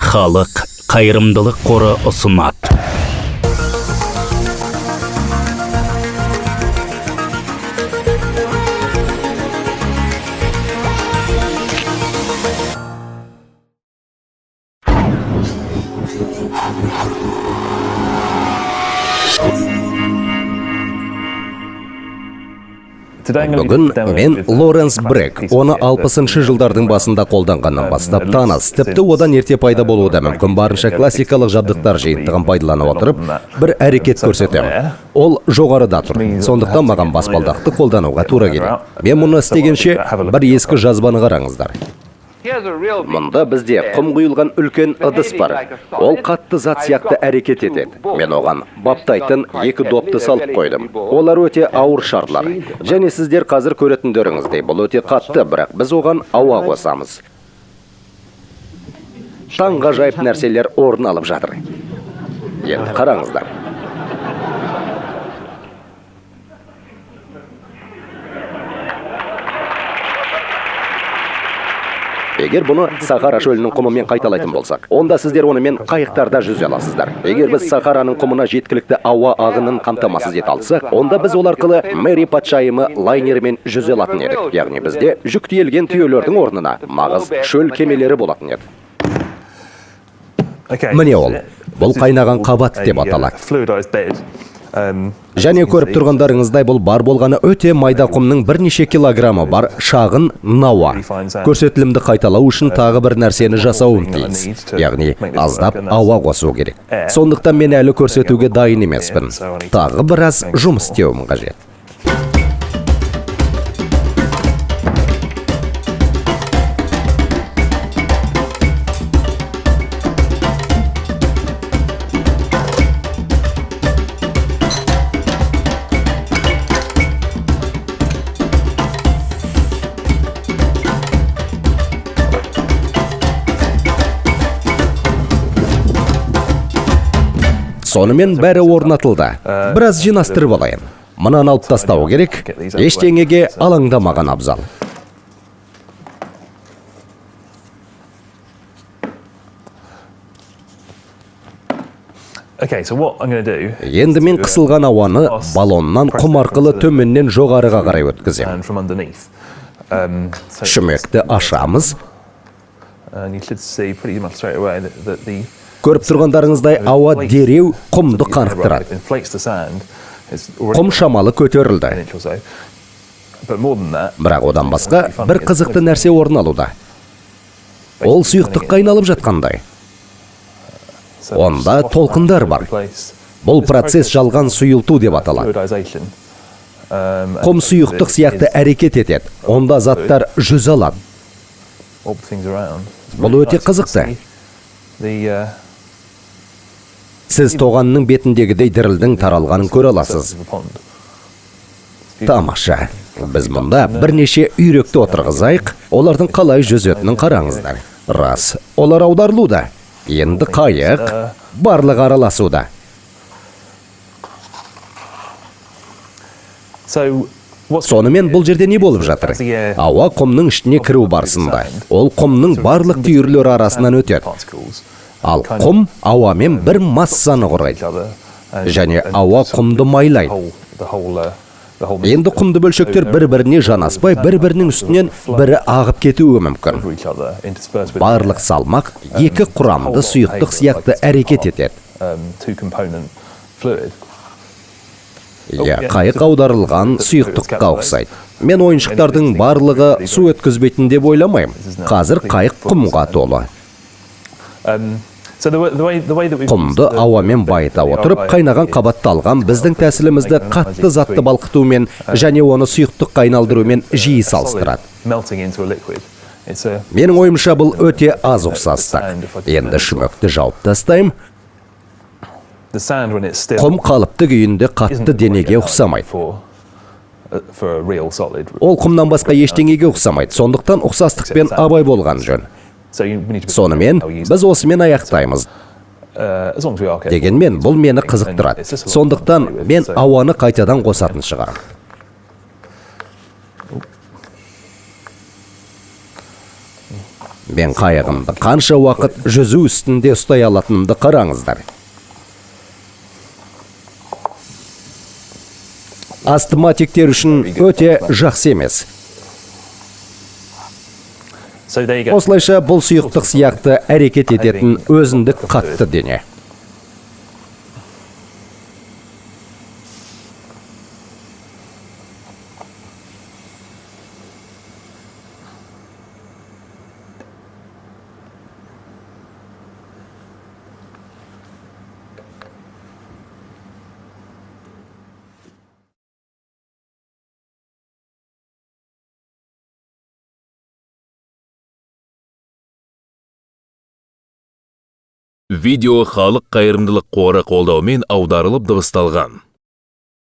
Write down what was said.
Халық қайырымдылық қоры ұсынады. Бүгін мен Лоренс Брек, оны 60-шы жылдардың басында қолданғаннан бастап таныс, тіпті одан ерте пайда болуы да мүмкін, барынша классикалық жабдықтар жиынтығын пайдалана отырып, бір әрекет көрсетемін. Ол жоғарыда тұр, сондықтан маған баспалдақты қолдануға тура келеді. Мен мұны істегенше бір ескі жазбаны қараңыздар. Мұнда бізде құм құйылған үлкен ыдыс бар. Ол қатты зат сияқты әрекет етеді. Мен оған баптайтын екі допты салып қойдым. Олар өте ауыр шарлар. Және сіздер қазір көретіндеріңіздей, бұл өте қатты, бірақ біз оған ауа қосамыз. Таңғажайып нәрселер орын алып жатыр. Енді қараңыздар. Егер бұны Сахара шөлінің құмымен қайталайтын болсақ, онда сіздер онымен қайықтарда жүзе аласыздар. Егер біз Сахараның құмына жеткілікті ауа ағынын қамтамасыз ете алсақ, онда біз ол арқылы Мэри патшайымы лайнерімен жүзе алатын едік. Яғни бізде жүк тиелген түйелердің орнына нағыз шөл кемелері болатын еді. Міне ол. Бұл қайнаған қабат деп аталады. Және көріп тұрғандарыңыздай, бұл бар болғаны өте майда құмның бірнеше килограммы бар шағын науа. Көрсетілімді қайталау үшін тағы бір нәрсені жасауым тиіс. Яғни аздап ауа қосу керек. Сондықтан мен әлі көрсетуге дайын емеспін. Тағы біраз жұмыс істеуім қажет. Сонымен бәрі орнатылды. Біраз жинастырып алайын. Мынаны алып тастау керек. Ештеңеге алаңдамаған абзал. Енді мен қысылған ауаны баллоннан құм арқылы төменнен жоғарыға қарай өткіземін. Шүмекті ашамыз. Көріп тұрғандарыңыздай, ауа дереу құмды қанықтырады. Құм шамалы көтерілді. Бірақ одан басқа бір қызықты нәрсе орын алуда. Ол сұйықтыққа айналып жатқандай. Онда толқындар бар. Бұл процесс жалған сұйылту деп аталады. Құм сұйықтық сияқты әрекет етеді. Онда заттар жүзе алады. Бұл өте қызықты. Сіз тоғанның бетіндегідей дірілдің таралғанын көре аласыз. Тамаша. Біз мұнда бірнеше үйректі отырғызайық, олардың қалай жүзетінін қараңыздар. Рас, олар аударылуда. Енді қайық барлығы араласуда. Сонымен бұл жерде не болып жатыр? Ауа құмның ішіне кіру барысында ол құмның барлық түйірлері арасынан өтеді. Ал құм ауамен бір массаны құрайды. Және ауа құмды майлайды. Енді құмды бөлшектер бір-біріне жанаспай, бір-бірінің үстінен бірі ағып кетуі мүмкін. Барлық салмақ екі құрамды сұйықтық сияқты әрекет етеді. Иә, қайық аударылған сұйықтыққа ұқсайды. Мен ойыншықтардың барлығы су өткізбейтін деп ойламаймын. Қазір қайық құмға толы. Құмды ауамен байыта отырып, қайнаған қабатты алған біздің тәсілімізді қатты затты балқытумен және оны сұйықтыққа айналдырумен жиі салыстырады. Менің ойымша, бұл өте аз ұқсастық. Енді шүмекті жауып тастаймын. Құм қалыпты күйінде қатты денеге ұқсамайды. Ол құмнан басқа ештеңеге ұқсамайды. Сондықтан ұқсастықпен абай болған жөн. Сонымен біз осымен аяқтаймыз. Дегенмен бұл мені қызықтырады. Сондықтан мен ауаны қайтадан қосатын шығармын. Мен қайығымды қанша уақыт жүзу үстінде ұстай алатынымды қараңыздар. Астматиктер үшін өте жақсы емес. Осылайша бұл сұйықтық сияқты әрекет ететін өзіндік қатты дене. Видео Халық қайырымдылық қоры қолдауымен аударылып дыбысталған.